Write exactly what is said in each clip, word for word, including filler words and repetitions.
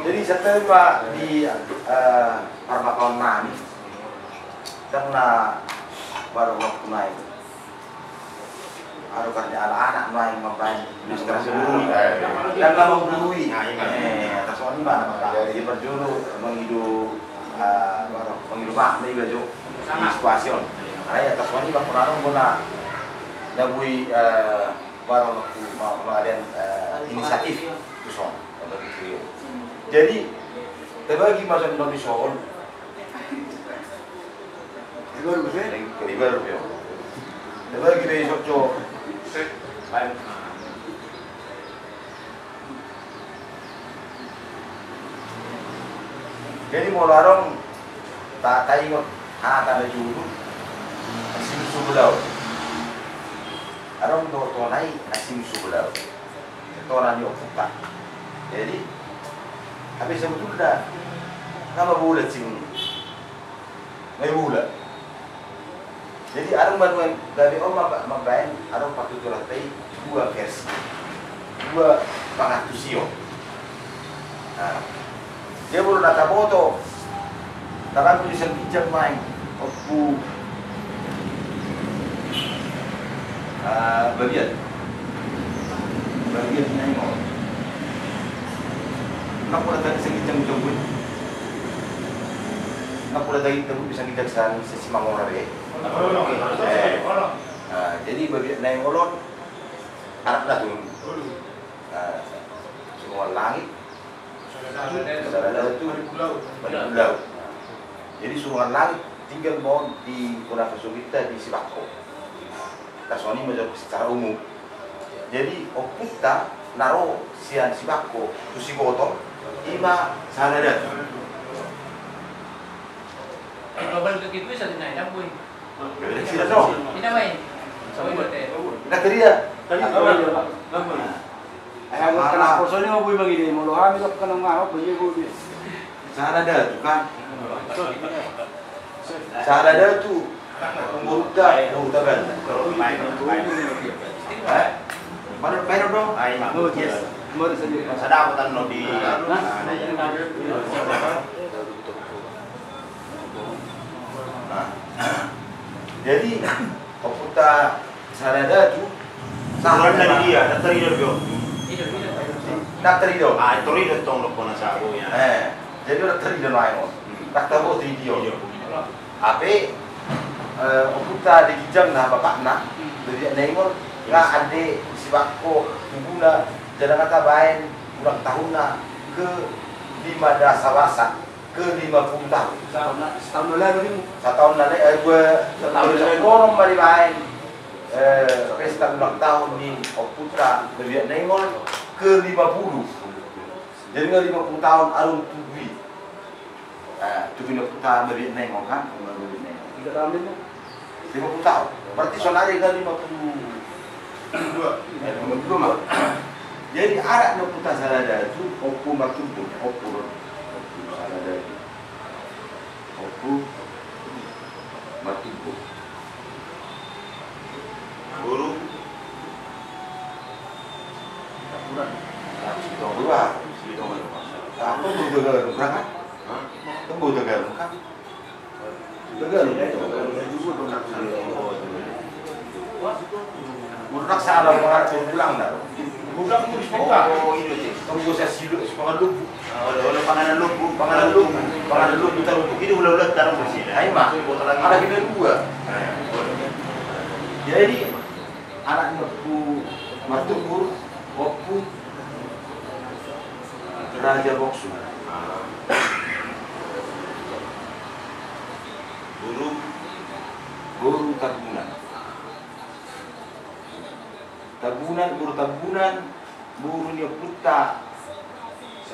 Jadi, saya terima di, eh, Parmakaon nami, karena baru waktu naik. Aduh, karena ala anak naik mambaen administrasi guru. Dan memang guru i. Eh, atas wani mana, Pak? Jadi, berjuru mengidu, eh, baru mengidu mak, mengidu jo. Di situasi on. Karena ya, atas wani, Pak, kurang guna. Nabui, eh, baru waktu ma-, ma-, ada, eh, inisiatif. Tuson. Jadi, terbagi masa di Sohon. Ibaru be? Ibaru be. Ibaru be, Soco. Jadi, molo adong ta-, taingot hata na jolo, na sinusuhul au. Adong do tona i na sinusuhul au. Tona ni ompunta. Jadi, tapi sebetulna, nama bulat sing Mai bula. Jadi, adong manuan gabe on ma-, mambaen, adong partuturanta i dua versi. Dua pangantusion. Nah, dia baru na taboto. Tarantu di sian ginjang ma i, Ompu. Ah, bagian. Bagian Nainggolan. Nang pola tadi segi jam jam gue. Nang pola tadi tabu bisa kita kesan sesi mangora be. Eh. Ah, jadi bagian Nainggolan. Anak Datu. Ah, Sinuan Langit. Sada Datu, Paripulau. Paripulau. Jadi Sinuan Langit tinggal ma on di bona pasogita di Sibakko. Tarsongon i ma jolo secara umum. Jadi ompunta na ro sian Sibakko tu Sigotol, i ma Sada Datu. Babal ke kitu i satu nai dambui. Sida do. Ina mai. Ina teria. Tadi. Ai, anggo kana poso ni ma boi mangidai molo hami do kana ngaho boi boi. Sada Datu kan. Sada Datu. Boruta, boruta kan. Eh? Mana main do? Ai, ma. Oh, yes. Mari saja. Sada apa tan no di. Nah. Nah, jadi, ompunta Sada Datu, sahat na di dia, na tarida do. Na tarida. Ah, tarida tong lo kona sabo ya. Eh, jadi na tarida na on. Hmm. Na tarida dia. Iya. Hape, eh, ompunta di ginjang na bapakna, hmm, Babiat Nainggolan, nga ande Sibakko, tubuna, jala nga tabaen ulang tahunna ke lima dasa warsa. Ke lima puluh tahun. Setahun na-, setahun na lalu ni. Setahun na lalu, eh, dua, setahun na lalu. Setahun na lalu. Onom ma dibaen, eh, pesta ulang tahun ni ompunta Babiat Nainggolan ke lima puluh. Jadi nga lima puluh tahun adong tugu i. Eh, tugu ni ompunta Babiat Nainggolan kan, Babiat Nainggolan. Tiga tahun ini. Lima puluh tahun. Berarti sonari kan lima puluh dua. Eh, lima puluh dua mah. Jadi anak ni ompunta Sada Datu, Ompu Martumbur, Ompu, Ompu Sada Datu. Ompu Martumbur. Guru. Guru ah. Apa guru gagal kan? Hah? Guru gagal kan? Gagal. Murnak salah mengatur pulang dah. Pulang tu di sekolah. Oh, iya, iya. Tunggu saya silu sepangan lubu. Ah, oleh, oleh panganan lubu, panganan lubu, panganan lubu taruh. Ini ulah-ulah taruh di sini. Ayo, Mak. Ada kita dua. Jadi, anak Ompu Martumbur, Ompu Raja Boksu. Boru. Boru Tambunan. Tambunan, boru Tambunan, boru ni ompunta.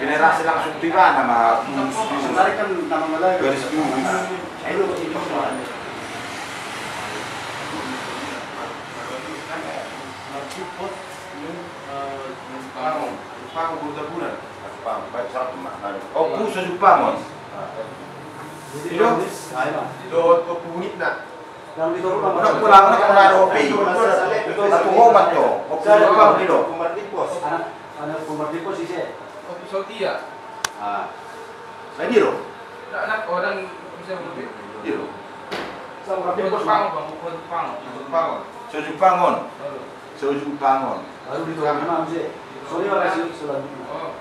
Generasi langsung tu ibana ma. Sebenarnya kan nama garis dulu. Ayo, ini. Pangon, Pangon, Gurda Bulan. Pangon, baik, salah tu ma. Ompu Sojumpangon. Jadi, iyo. Dohot Ompu Bunitna. Yang di Toru, mana pulang, mana pulang, Robi. Satu rumah tu. Ompu Sojumpangon, iyo. Anak, anak Ompu Martipos, ise? Ompu Sautia. Ah. Lagi, lo? Anak orang bisa berbeda. Iyo. Sama Ompu Martipos, Bang. Pangon, Bang, Ompu Pangon. Ompu Pangon. Sojumpangon. Baru di Toru, mana, ise? Sorry, orang sih, selanjutnya. Oh.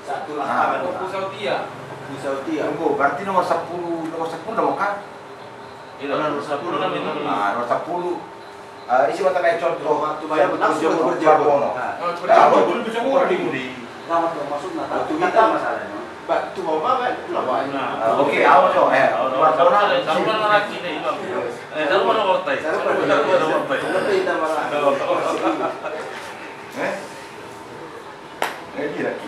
Satu lah, ah, Ompu Sautia. Ompu Sautia. Tunggu, berarti nomor sepuluh, nomor sepuluh, nomor kan? Iya, nomor sepuluh kan itu. Ah, nomor sepuluh. Ah, isi mata na econ tu. Langsung buat kerja. Buat bono. Ah. Langsung buat kerja. Langsung masuk na. Waktu kita masalahnya. Ba, tu ma ba, tu ma ba. Ah, oke, awas, oh, eh, sarupa na lagi nih, Bang. Eh, sarupa na lagi. Sarupa na lagi. Eh? Eh, dia lagi.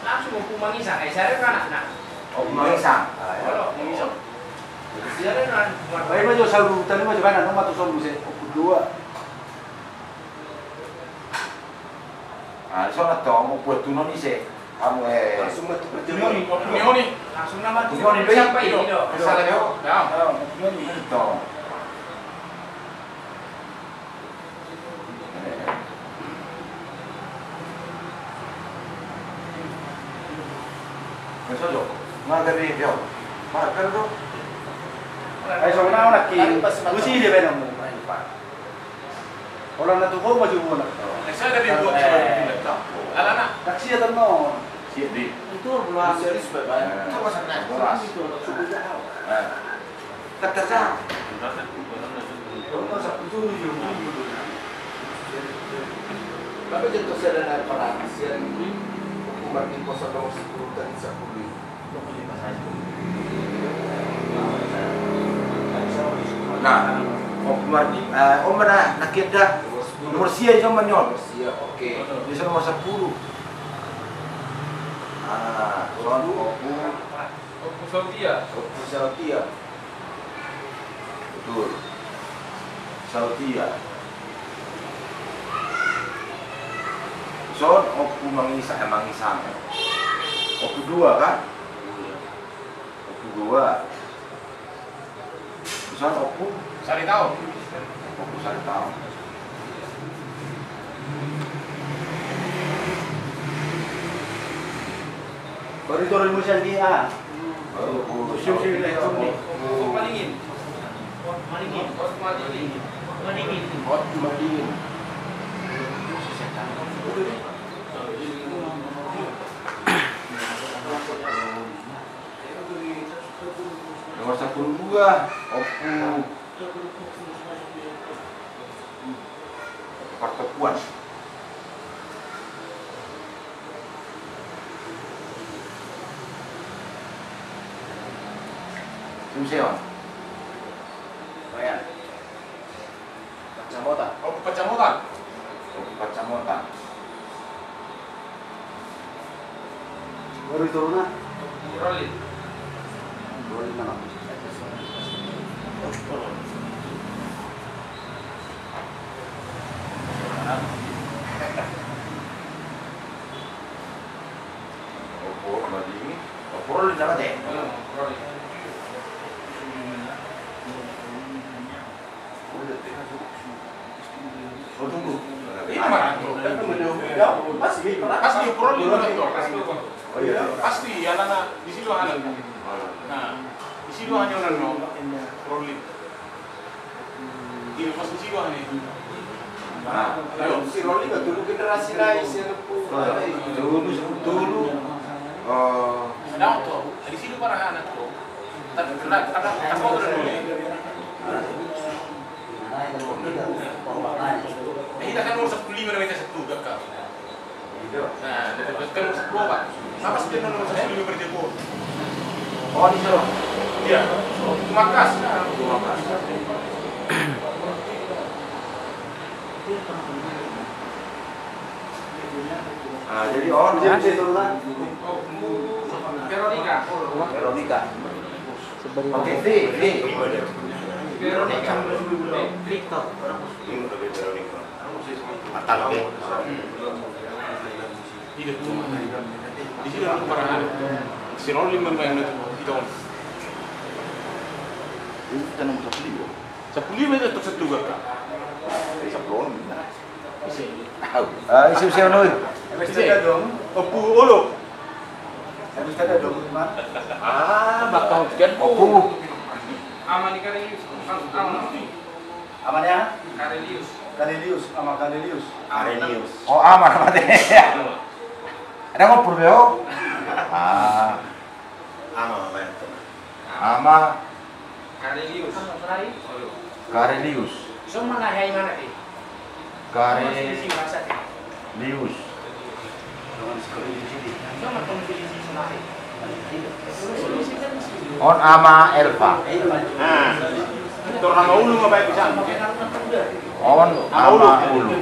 Langsung Ompu Mangisang, eh, saya kan anak. Ompu Mangisang. Ah, ya. Olo, Mangisang. Saya kan anak. Baik, maju saudara, tadi maju mana? Nomor tujuh saya, Ompu dua. Ah, so na tong, Ompu Tunon ise. Kamu, eh. Langsung maju, maju. Mioni, Mioni. Langsung nama Mioni, siapa ini, dong? Salah, dong. Dong. Mioni, tong. Masuk, Jok. Mana tadi, Jok? Mana tadi, Jok? Eh, so na, na, ki. Busi dia, Beno. Orang na tu kau maju bola. Saya ada di buat, eh, saya ada di buat. Anak-anak. Taksi ya, tenang. Siap, di. Itu belum. Serius, Pak, Pak. Eh, itu masalah. Bolas. Itu masalah. Eh. Kan kerja. Tapi contoh saya ada perhatian, hukuman di pos nomor sepuluh dan sepuluh. Nah, Ompu Mardi, eh, on ma na, na keda. Nomor sia, i son ma on. Nomor sia, oke. Di son nomor sepuluh. Ah, son, Ompu. Ompu Sautia. Ompu Sautia. Betul. Sautia. Son, Ompu Mangisang, eh, Mangisang. Ompu dua, kan? Ompu dua. Son, Ompu Saritaon. Ompu Saritaon. Baru turun musim dia. Baru turun. Musim sih, mulai turun nih. Malingin. Malingin. Malingin. Malingin. Nomor sepuluh dua, Ompu Partopuan. Sumseon. Bayan. Pacamotan. Oh, Pacamotan. Oh, Pacamotan. Baru itu, Runa? Rolin. Rolin mana? Opo, Madini. Opo, Rolin nama te? Hmm, Rolin. Oh, tunggu. Ini mana? Pasti, pasti, pasti, pasti, anak-anak di sini, anak. Nah, di sini hanya orang, no. Rolling. Ini pas di sini hanya. Nah, ayo. Si Rolling itu dulu generasi lain, si anak. Dulu, dulu. Oh. Ada tuh, di sini para anak tuh. Tapi, tapi, tapi, tapi, Hita kan umur sepuluh lima na hita setuga kan. Nah, dari kan umur sepuluh, Pak. Sama sebenarnya umur sepuluh lima berjago. Oh, di sana. Iya. Itu Makas. Itu Makas. Ah, jadi on. Hah? Veronica. Veronica. Sebenarnya. Oke, V, V. Veronica. Victor. Mata lagi. Di sini orang para si Rolling memang itu on. Ini tanam sepuluh. Sepuluh itu setuga kan. Sepuluh. Ah, isi usia noi. Isi. Ompu Olo. Ah, maka hujan. Ompu. Ama ni Karelius. Ama ni aha? Karelius. Karelius, ama Karelius. Karelius. Oh, ama nama dia. Ada ngobrol ya? Ah. Ama, ama itu. Ama. Karelius. Karelius. Karelius. On ama Elva. On ama Ulu.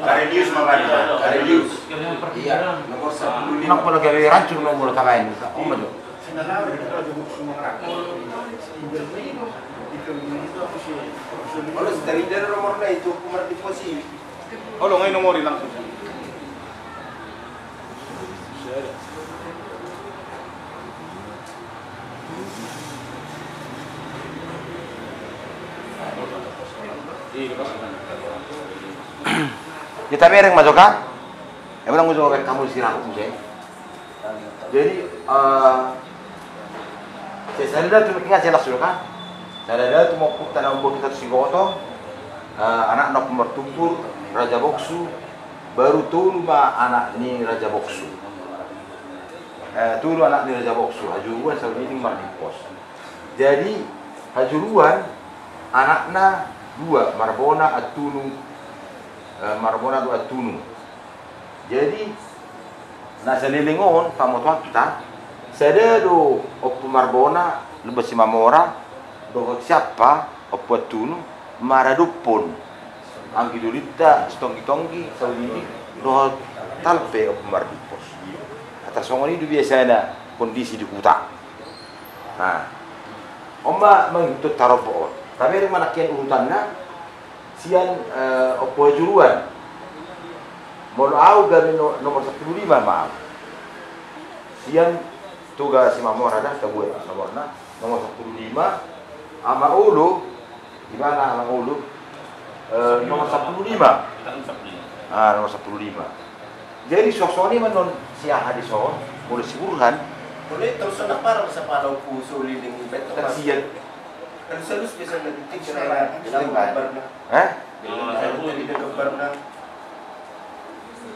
Karelius ma baen. Karelius. Iya, nomor sepuluh lima. Nang pola gabe rancur nomor tabaen. Oma jo. Olo, ngai nomor i langsung. Kita mereng ma jo kan? Emang nang ujo kamu sirang muse. Jadi, eh, saya sadar tu, ingat jelas dulu kan? Saya sadar tu mau kutana mau kita sigotong, eh, anak anak mertumpur Raja Boksu, baru tolu ma anak ni Raja Boksu. Eh, tolu anak ni Raja Boksu, Hajuruan, Sauliding, Marlipos. Jadi, Hajuruan anakna dua, Marbona, Antunu, eh, Marbona tu Antunu. Jadi, na saleleng on pamotoanta, sada do Ompu Marbona, Lumban Simamora, dohot siapa, Ompu Antunu, maradophon anggi dolinta, sitonggi-tonggi, Sauliding, dohot talpe Ompu Marlipos. Hata songon i do biasana kondisi di huta. Nah, on ma mangihuthon tarombo on. Tabereng ma nangkin urutanna, sian, eh, Ompu Hajuruan. Molo au gabe no-, nomor sampulu lima ma au. Sian Toga Simamora da, tabuat nomorna. Nomor sampulu lima, Ama Ulu, di mana Ama Ulu? Eh, nomor sampulu lima. Ah, nomor sampulu lima. Jadi, suang songon i ma non si aha dison, molo si Burhan. Molo i, terus na parah masa pala ku Sauliding i, bet. Tersian. Kan salus biasa na titik. Hah? Jadi na gambarna.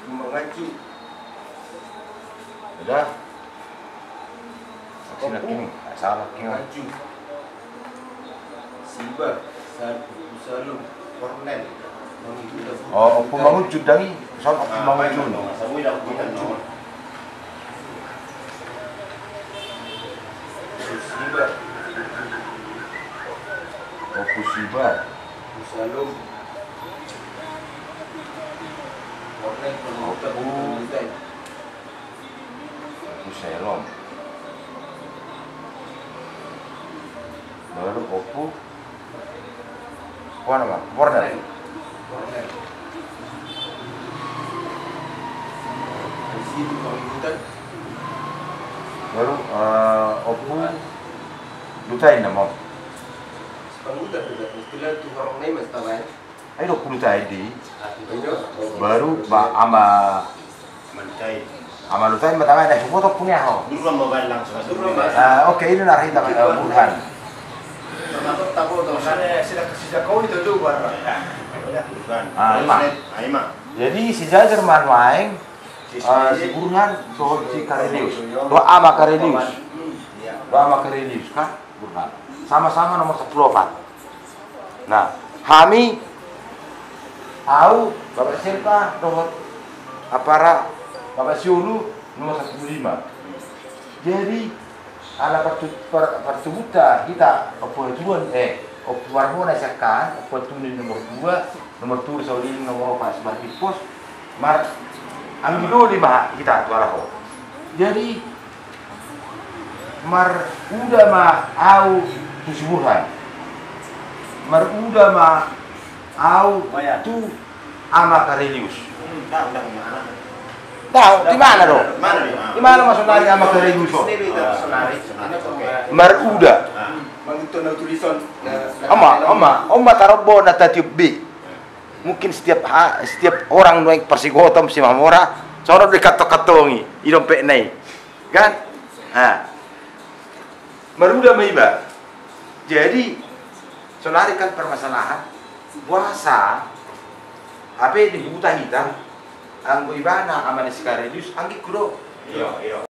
Mangacu. Udah. Saksi na king, salah king. Mangacu. Sibar, Sal-, Salum, Kornel. Oh, Ompu Mangunjun dang i, soal Ompu Mangunjun. Sibar. Ompu Sibar. Salum. Kornel, Kornel. Ompu Selom. Baru Ompu. Mana ma? Kornel. Baru, eh, Ompu Lutain nama. Ayo, Ompu Lutain di. Baru, ba, ama Ama Lutain ma tama, dah, foto punya ho. Dulu ma baen langsung. Ah, oke, ini narita, eh, Burhan. Burhan. Ah, ima. Jadi, si Jajar ma nuaeng, eh, si Burhan, dohot si Karelius. Dohot ama Karelius. Dohot ama Karelius, kan? Burhan. Sama-sama nomor sampulu opat. Nah, hami, au, Bapak Selpa, dohot apara, Bapak Siulu, nomor sampulu lima. Jadi, ala partu-, par-, partubuhanta hita, Ompu Hajuruan, eh, Ompu Marbona sian, Ompu Antunu nomor dua, nomor tolu Sauliding, nomor opat Simarhippos, mar-, anggi doli ma hita tu ala ho. Jadi, maruda ma au tu si Burhan. Maruda ma au tu ama Karelius. Tahu, di mana do? Di mana ma sonari ama Karelius on? Maruda. Ama, ama, ama tarombo na tatiop be. Mungkin setiap ha-, setiap orang nuaeng parsigotom Simamora, songon i dikantong-kantongi, i dompetna i. Kan? Ha. Maruda ma iba. Jadi, sonari kan permasalahan, boasa, hape di huta hita, Anggo ibana Ama Deskarius, anggingku do. Iya, iya.